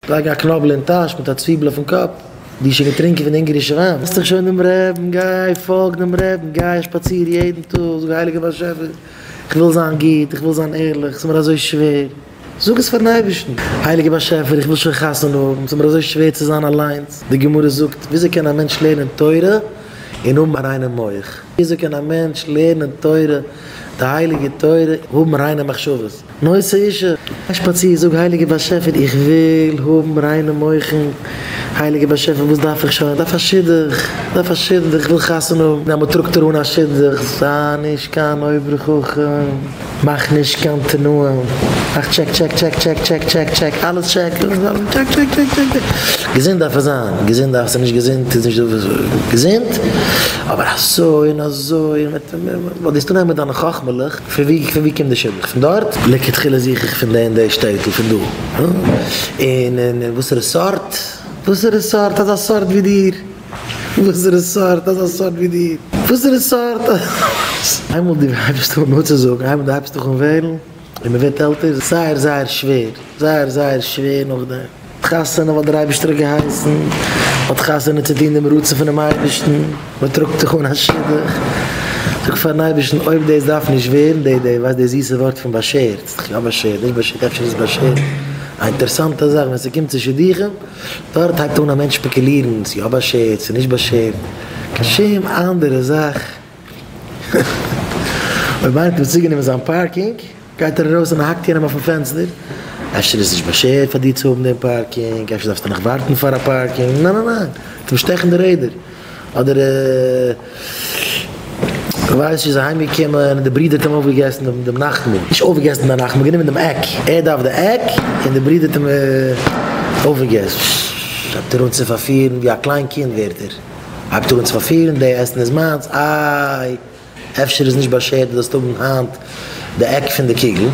לייג א קנאבל אין טאש מיט א צוויבל אויפן קאפ, דו שוין געטרינקען פון די אונגערישע וויין, האסט דאך שוין דעם רעבן, גיי פאלג דעם רעבן, גיי א שפאציר יעדן טאג, זאג הייליגער באשעפער, איך וויל זיין גוט, איך וויל זיין ערליך, ס'איז מיר אזוי שווער, זאג עס פארן אייבערשטן, הייליגער באשעפער, איך וויל שוין חתונה האבן, ס'איז מיר אזוי שווער צו זיין אליינס, די גמרא זאגט, וויאזוי קען א מענטש לערנען תורה און האבן א ריינע מח? וויאזוי קען א מענטש לערנען תורה, די הייליגע תורה, האבן ריינע מחשבות? נושא אישה, גיי שפאציר, זאג הייליגער באשעפער איך וויל האבן ריינע מוחין, הייליגער באשעפער וואס דארף איך שוין, איך דארף א שידוך, איך דארף א שידוך, איך וויל חתונה האבן, אמאל טראגט ער אן א שידוך, זיי נישט קיין אויבער חכם, מאך נישט קיין תנאים, מאך טשעק טשעק טשעק טשעק טשעק טשעק טשעק, אלעס טשעק, טשעק טשעק טשעק טשעק, געזונט דארף עס זיין, געזונט דארף, ס'איז נישט געזונט איז נישט דא וואס, געזונט, אבער אזוי און אזוי, ווייל דו וועסט אנהייבן מיט דיינע חכמה'לעך. פון ווי פון ווי קומט די שידוך? פון דארט? לכתחילה זוך איך פון די און די שטעטל, פון דא. און און וואסערע סארט? וואסערע סארט? אזא סארט ווי דיר. וואסערע סארט? אזא סארט ווי דיר. וואסערע סארט? איינמאל דו הייבסט אן נאכצוזאגן, איינמאל דו הייבסט דיך אן וועלן, און מען ווערט עלטער, איז זייער זייער שווער, זייער זייער שווער נאכדעם. חתונה ווייל דער אייבערשטער האט געהייסן, מ'האט חתונה צו טון דעם רצון פונעם אייבערשטן, מען טראגט זיך אן א שידוך, זאג פארן אייבערשטן אויב דאס דארף נישט ווערן, די די ווייסט די זיסע ווארט פון באשערט, ס'איז דאך יא באשערט, נישט באשערט, אפשר איז באשערט, א אינטערסאנטע זאך ווען ס'קומט צו שידוכים, דארט הייבט אן א מענטש שפעקולירן, ס'איז יא באשערט, ס'איז נישט באשערט, קיין שום אנדערע זאך, אויב איינער האט אים צוגענומען זיין parking. גייט ער ארויס און האקט יענעם אויפן פענסטער, אפשר איז נישט באשערט פאר דיר צו האבן דעם parking, אפשר דארפסטו נאך ווארטן פאר א parking, ניין ניין ניין, צום שטעכן די רעדער, אדער כ'ווייס נישט איז אהיים געקומען און די ברודער האט אים אויפגעגעסן דעם נאכטמאל, נישט אויפגעגעסן די נאכטמאל, גענומען דעם עק, ער דארף די עק און די ברודער האט אים אויפגעגעסן, הייבט ער אן צו פארפירן ווי א קליין קינד ווערט ער, הייבט ער אן צו פארפירן, די עסן איז מיינס, איי. אפשר איז נישט באשערט דו זאלסט האבן היינט די עק פון די קוגל,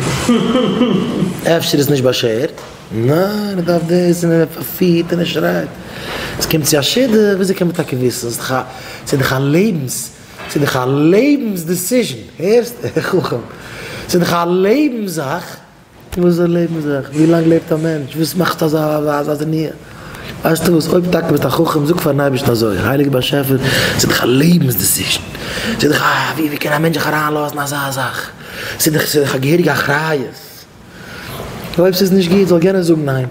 אפשר איז נישט באשערט, ניין איך דארף דאס, און ער פארפירט און ער שרייט, עס קומט צו א שידוך, וויאזוי קען מען טאקע וויסן, ס'איז דאך א, ס'איז דאך א לעבנס, ס'איז דאך א לעבנס decision, הערסט חכם, ס'איז דאך א לעבנס זאך. וואס איז א לעבן זאך? ווי לאנג לעבט א מענטש? וואס מאכט אזא אזא זניע? ווייסטו וואס, אויב טאקע ביסטו א חכם, זאג פארן אייבערשטן אזוי, הייליגער באשעפער, ס'איז דאך א לעבנס decision, ס'איז דאך א, ווי קען א מענטש זיך אריינלאזן אזא זאך? ס'איז דאך ס'איז דאך א געהעריגע אחריות. אויב ס'איז נישט גוט, זאל יענער זאגן ניין.